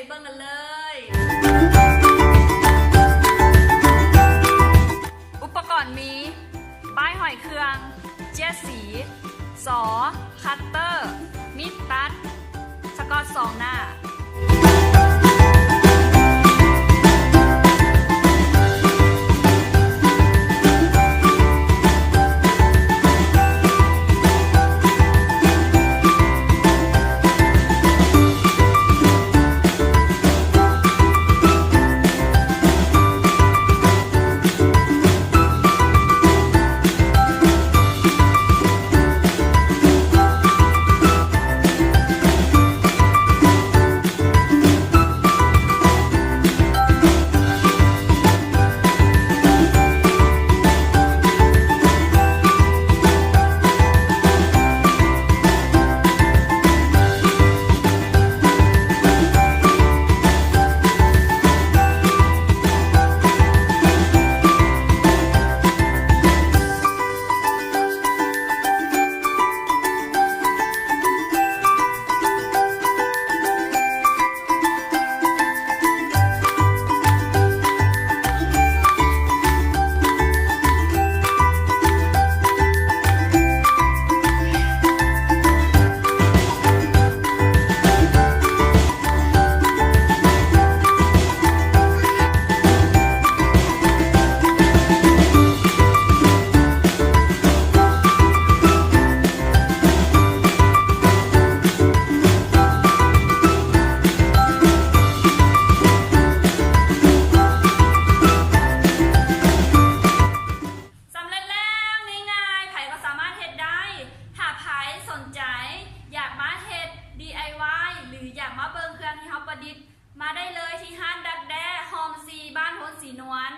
ເບິ່ງກັນເລີຍ. ອຸປະກອນມີ ປ້າຍຫ້ອຍເຄື່ອງ, ເຈ້ຍສີ, ສໍ, ຄັດເຕີ, ມີດຕັດ, ສະກອດສອງໜ້າ. ສຳເລັດແລ້ວ ງ່າຍໆ ໃຜກໍສາມາດເຮັດໄດ້. ຖ້າໃຜສົນໃຈຢາກມາເຮັດ ດີໄອວາຍ ຫຼື ຢາກມາເບິ່ງເຄື່ອງທີ່ເຮົາປະດິດ ມາໄດ້ເລີຍທີ່ຮ້ານດັກແດ້ ໂຮມສີ່ ບ້ານໂພນສີນວນ.